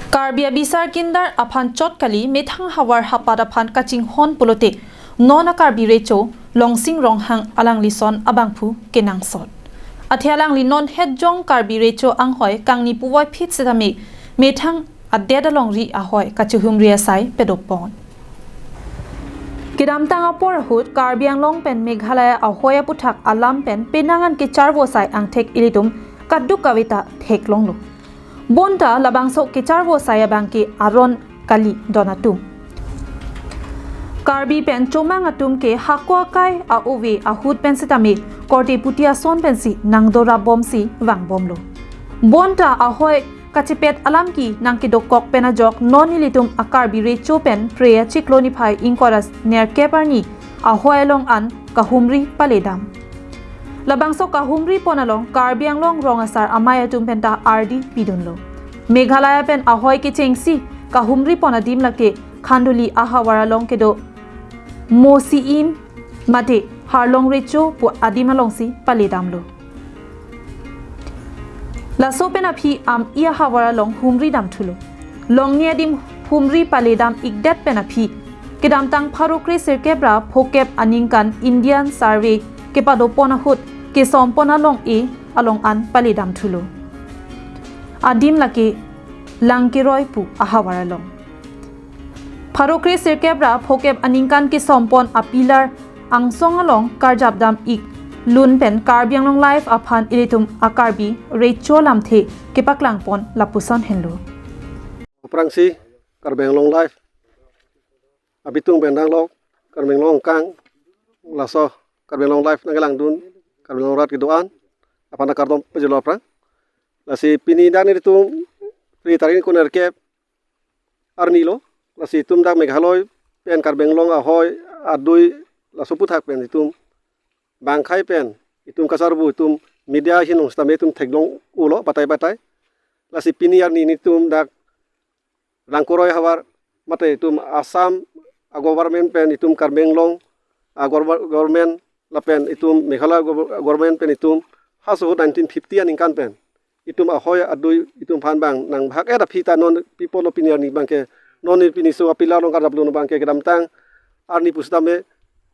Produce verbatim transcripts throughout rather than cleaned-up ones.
Karbi abisar kindar aphan chot kali, methang havar hapat aphan kachinghon pulote non a Karbi Recho Longsing Ronghang alangli son abangphu kenangsot. Athe alangli non het jong Karbi Recho anghoi kangni puvoiphit setame methang adet alongri ahoi kachihumri asai padopon. Kedamtang apor ahut Karbi Anglong pen Meghalaya ahoi aputhak alam pen penang an kecharvo asai angthek ilitum kadokave ta theklonglo. Bonta labangso kecharvo asai abang ke aron kali don atum. Karbi pen Chomang atum ke hako akai a-ove ahut pen setame korte puti ason pensi nangdorap bomsi vangbomlo. Bonta ahoi kachepet alam ke nangkedokok pen ajok non ilitum a Karbi Recho pen Phre achiklo niphai ingkoi ra nerkep arni ahoi along an kahumri paledam. Labangso kahumri pon along Karbi Anglong rong asar amei atum penta ardi pidunlo. Meghalaya pen ahoi kechengsi kahumri pon adim lake Khanduli ahavar along kedo Mosiim mate Harlong Recho pu adim alongsi paledamlo. Laso pen aphi Am-i ahavar along humri damthulo. Longni adim humri paledam ikdet pen aphi kedamtang pharo kre sirkep ra phokep aningkan Indian Survey kepadopon ahut kesompon along e along an paledamthulo. Adim lake Langkeroi pu ahavar along. Pharo kre sirkep ra phokep aningkan kesompon a pillar angsong along karjapdam ik lun pen Karbi Anglong Live aphan ilitum a Karbi Recho lamthe kepaklangpon lapuson henlo. Aphrangsi Karbi Anglong Live abitung pen danglok, Karbi Anglong kang, laso Karbi Anglong Live nangkelangdun, Karbi Anglong arat kedo-an aphan kardom pajirlo aphrang. Lasi pini dak nelitum Phre tarik ingkoi ra nerkep arni lo, lasi itum dak Meghalaya pen Karbi Anglong ahoi adui laso aputhak pen itum bang akhai pen itum kacharvo, itum media ahin along setame itum theklong-olo batai batai. Lasi pini arni nelitum dak Langkeroi ahavar mate itum Assam a government pen itum Karbi Anglong a gov-, government lapen itum Meghalaya gov-, government pen itum halaso ahut nineteen fifty aningkan pen itum ahoi adui itum aphan bang nangbhak-et aphi ta non pi apotlo pini arni abang ke, non pini laso a pillar along karjaplo abang ke kedamtang arni pusitame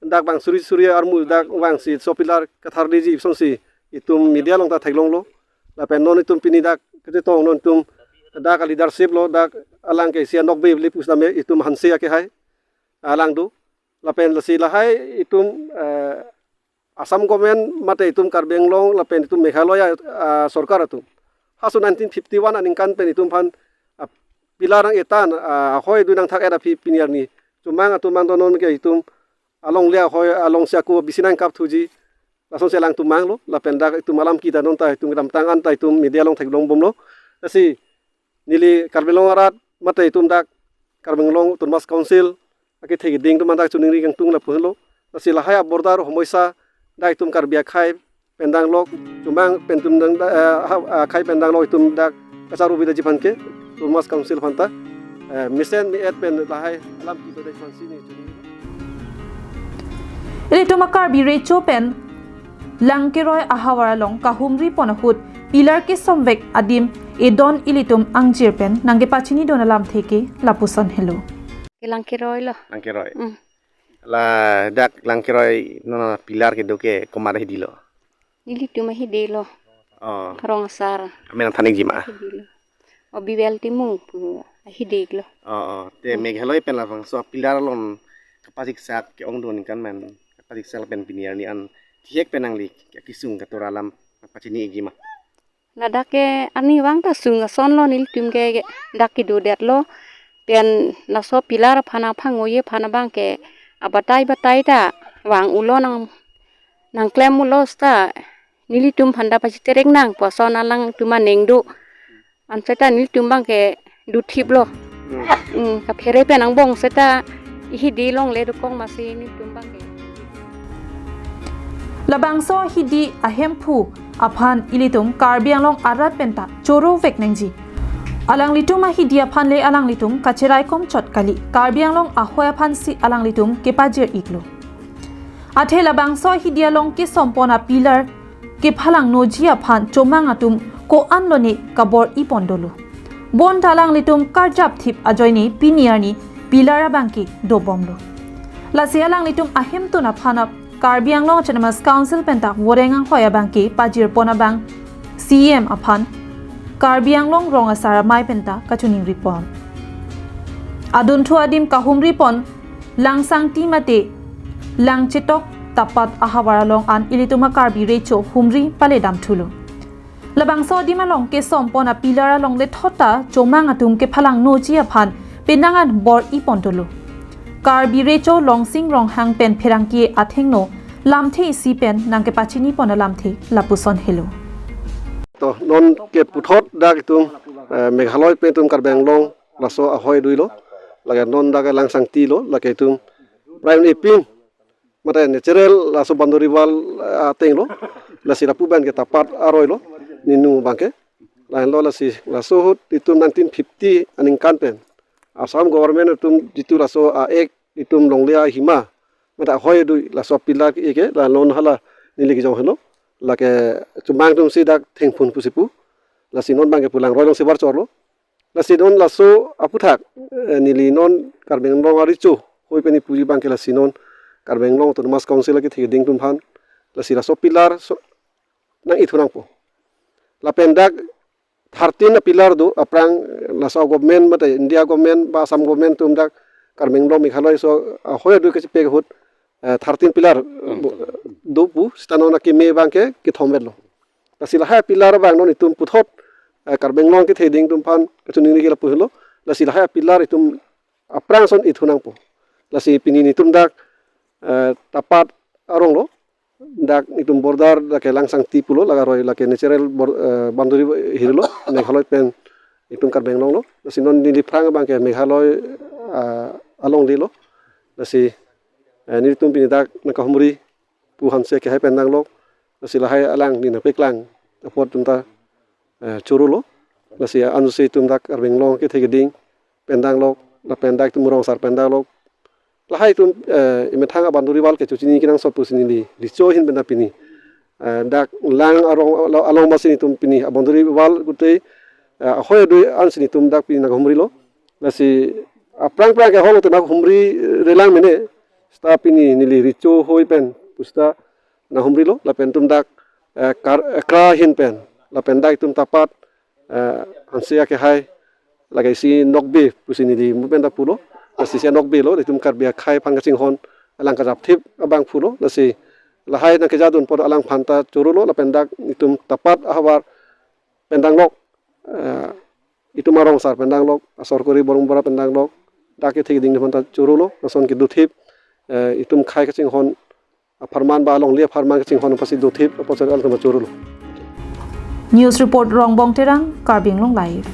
dak bang suri suri armu dak bangsi laso a pillar katharliji asonsi itum media along ta theklonglo. Lapen non itum pini dak kachetong non itum dak a leadership lo, dak alang ke isi anokbe le pusitame itum Hanse akehai alang do. Lapen lasi lahai itum, eh, Assam government mate itum Karbi Anglong lapen itum Meghalaya, ah, sorkar atum halaso nineteen fifty-one aningkan pen itum aphan, ah, pillar nang-e tang, ah, ahoi adui nangthak-et aphi pini arni Chomang atum abang donon ke itum alongle ahoi alongsi ako bisi nangkapthuji, lasonsi alang atum vanglo, lapen dak itum alam kita non ta itum kedamtang an ta itum media along theklongbomlo. Lasi neli Karbi Anglong arat mate itum dak Karbi Anglong Autonomous Council akethe keding atum an dak choningri kangtung lapu henlo. Lasi lahai a border homoisa dak itum Karbi akhai pen danglok, Chomang pen itum dang, eh, ha-, akhai pen danglok itum dak kacharvo bida ji aphan ke Autonomous Council aphanta, eh, mesen me-et pen lahai alam kita dak aphansi neli choningri. Ilitum a Karbi Recho pen Langkeroi ahavar along kahumri pon ahut pillar kesomvek adim edon ilitum angjir pen nangkepachinidun alamthe ke lapuson henlo. Ke Langkeroi lo. Langkeroi. Mm. La dak Langkeroi non pillar kedo ke komat ahidi lo? Nelitum ahidi lo. Oh. Rong asar. Amen thanikji ma? Ahidi lo. O Bibel Timung pu ahidi lo. Oh, oh. Te Hmm. Meghalaya pen labangso a pillar along kapachiksak ke-ongdun aningkan men kapachiksak pen pini arni an thihek pen nangli kesung katura alam pachiniji ma? Ladak ke arnivang ta sung ason lo, nelitum ke dak kedodetlo. Pen laso pillar aphan aphango-e aphan abang ke abatai batai ta vang-ulo nang, nangklem-ulo seta nelitum aphanta pachiterek nang pu ason alangtum aning do. Anse ta nelitum abang ke dothiplo. Hmm. Hmm, kaphere pen angbong seta ihidi longle dokok masi nelitum abang ke. Labangso ahidi ahemphu aphan ilitum Karbi Anglong arat penta chorovek nangji. Alanglitum ahidi aphan le alanglitum kacheraikom chot kali, Karbi Anglong ahoi aphansi alanglitum kepajir-iklo. Athe labangso ahidi along kesompon a pillar kephalangnoji aphan Chomang atum ko-an lone kabor-i pon dolo. Bonta alanglitum karjap thip ajoine pini arni pillar abangke dobomlo. Lasi alanglitum ahemtun aphan ap Karbi Anglong Autonomous Council penta voreng anghoi abangke pajirpon abang C E M aphan Karbi Anglong Rong Asar Amei penta kachiningripon. Adunthu adim kahumripon Langsangti mate Langchetok Tapat ahavar along an ilitum a-Karbi Recho humri paledam thulo. Labangso adim along kesompon a-pillar along lethot ta chomang atum kephalangnoji aphan penang an bor-ipon dolo. Karbi Recho Longsing Ronghang pen pherangke athengno lamthe isi pen nangkepachinipon alamthe lapuson helo. To non ke puthot dak itum, eh, Meghalaya pen itum Karbi Anglong laso ahoi duilo. Lake non dak Langsangti lo, lake itum prime ipin mate natural laso boundary wall, eh, ateng lo. Lasi lapu abangke Tapat aroi lo, ninu abangke. Lahenlo lasi laso ahut itum nineteen fifty aningkan pen Assam government itum jitu laso a-act itum longle ahima mate ahoi dui laso pillar ke-e ke, la non hala neli kejong helo. Lake chomang atum si dak thengphun pusi pu. Lasi non abangke pu langroi along si barchor lo. Lasi non laso aputhak, eh, neli non Karbi Anglong a-Recho hoi pen ipuji abangke lasi non Karbi Anglong Autonomous Council akethe keding atum aphan lasi laso pillar so nang-ithu nangpo. Lapen dak thirteen a-pillar do, aphrang laso government mate India government ba Assam government atum dak Karbi Anglong Meghalaya so, ah, ahoi adui kachepek ahut, eh, thirteen pillar do pu, seta non akeme abangke kethom vetlo. Lasi lahai pillar abang non itum puthot, eh, Karbi Anglong akethe keding atum aphan kachiningri ke lapu helo. Lasi lahai pillar itum aphrang ason ithu nangpo. Lasi pini nelitum dak, eh, Tapat arong lo, dak itum border dak ke Langsangti pulo, lake aroi lake natural bor-, eh, boundary hirilo, Meghalaya pen itum Karbi Anglong lo. Lasi non neli phrang abangke Meghalaya, eh, alongle lo. Lasi, eh, nelitum pini dak nangkahumri pu hanse akehai pen danglok. Lasi lahai alang neli nangpeklang apot atum ta, eh, choro lo. Lasi ansi itum dak Karbi Anglong akethe keding pen danglok, lapen dak itum Rong Asar pen danglok. Lahai itum, eh, imethang a-boundary wall ke chochini kenangsot pusi neli Recho ahin pen ta pini, eh, dak lang arong alo-, along masi nelitum pini a-boundary wall gutei, eh, ahoi adui ansi nelitum dak pini nangkahumri lo. Lasi aphrang phrang ke holo te nanghumri relang mene. Seta pini neli Recho hoi pen pu seta nanghumri lo, lapen itum dak, eh, kar-, eh, Kra ahin pen, lapen dak itum Tapat, eh, hanse akehai, lake isi nokbe pusi neli mo pen ta pulo. Lasi isi nokbe lo, itum Karbi akhei aphan kachinghon alang karjap thip abang pulo. Lasi lahai nangkejadun apot alangphan ta choro lo, lapen dak itum Tapat ahavar pen danglok, eh, itum a-Rong Asar pen danglok, a-Sorkori Borong Bora pen danglok, dak akethe keding aphan ta choro lo, lason kedo thip, eh, itum akhei kachinghon apharman ba alongle apharman kachinghon apotsi do thip apotsi alangtum ta choro lo. News report Rongbong Terang, Karbi Anglong Live.